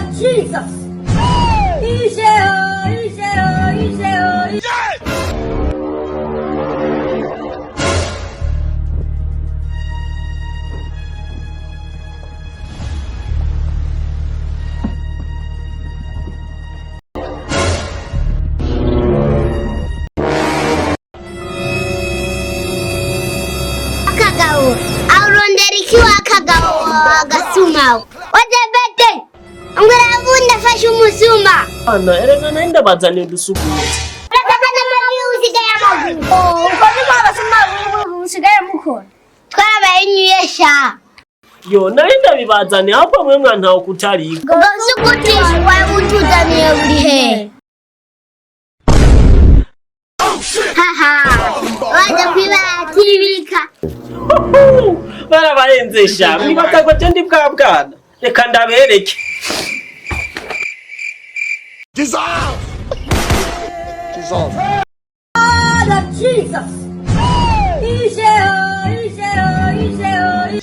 of Jesus. Isheho, Isheho, Isheho. Akagabo arondera iki wa kagabo agasumawe wadebete ngurabunda fashe umusuma. Ana erega nari ndabazaniye udusuguti. Urakazana amabi usigaye amaguru. Uko niko abasuma busigaye mukora. Twarabayinyuye sha. Yo, nari ndabibazaniye ahubwo mwe mwantawe kutarika. Ubwo waba utuzaniye buri he? Haha, waza kwibatibika. Barabarenze sha, mwibaza ko je ndi bwa bwana. Reka ndabereke. Blood of Jesus. Isheho, Isheho, Isheho.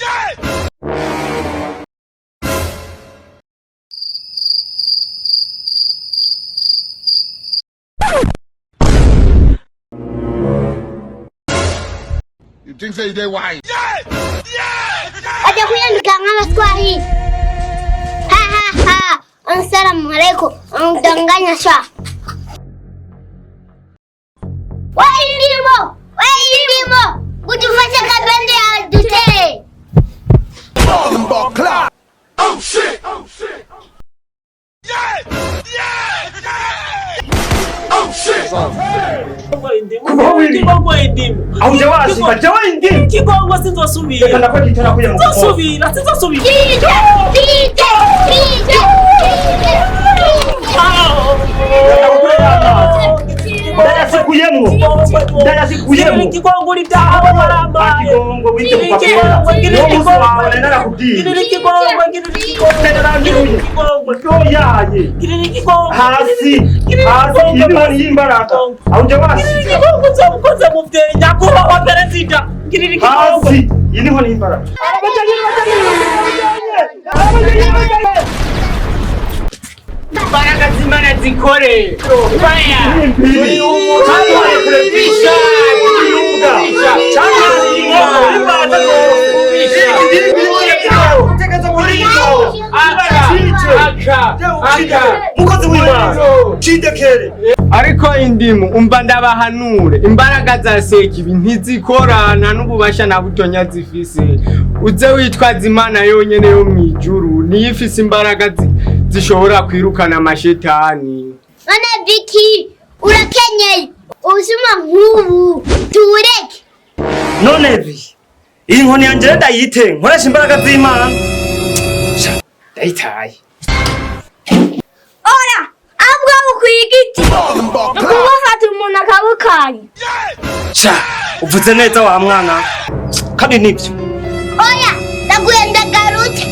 You think say they wise? Waja kuyandika nk'abaswahili. Ha ha ha, assalamu alaikum, anadanganya sha. Wailimo, wailimo, kutufasha kabende ya dutere. Oh shit! Oh shit! Yeah! Yeah! Yeah! Oh shit! Indimu, ikigongwe indimu. Haujawashika jawa indimu. Ikigongwe sinzosubira. Reka ndakwita kuya mu Sinzosubira, sinzosubira. Tije, tije, tije, tije. Ndayasikuyemwo. Ndayasikuyemwo. Ikigongwe uri warambaye. Akigongo wite kupapura. Niwo munsi wawe narakubwiye. Girira ikigongwe, girira ikigongwe. Ndarangiye. Ikigongwe. Yoyaye. Girira ikigongwe. Hasi. Hasi iyi ni imbaraga. Haujawashika. Ikigongwe uzomukoze mu vyeyi nyakubahwa perezida. Girira ikigongwe. Hasi. Iyi niho ni imbaraga. Imbaraga z'Imana zikore. Fire. Kurepisha. Aka, aka. Mukozi w'Imana cidekere. Ariko indimu umva ndabahanure, imbaraga za sekibi ntizikorana n'ububasha na butonya zifise. Uze witwaza Imana yonyene yo mw'ijuru, niyo ifise imbaraga zishobora kwirukana amashetani. None Viki, urakenyeye ubusuma nk'ubu tuwureke. None vi iyi nkoni yanje rero ndayite nkoresha imbaraga z'Imana. Sha, ndayitaye. Ora, ahubwo bukwiye igiti. Kubufata umuntu akabukanya. Sha, uvuze neza wa mwana, kandi nibyo. Oya, ndaguye ndagarutse.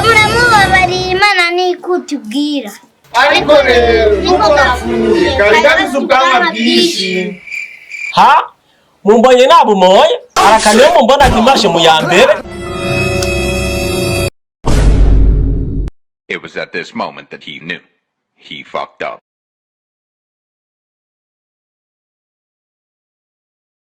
Muramubabariye Imana nikutubwira. Ariko rero nuko gapfuye kari gafise ubwanwa bwinshi. Ha, mumbonye nabumoye arakaniyo mumbona dimashe mu ya mbere. It was at this moment that he knew. He fucked up.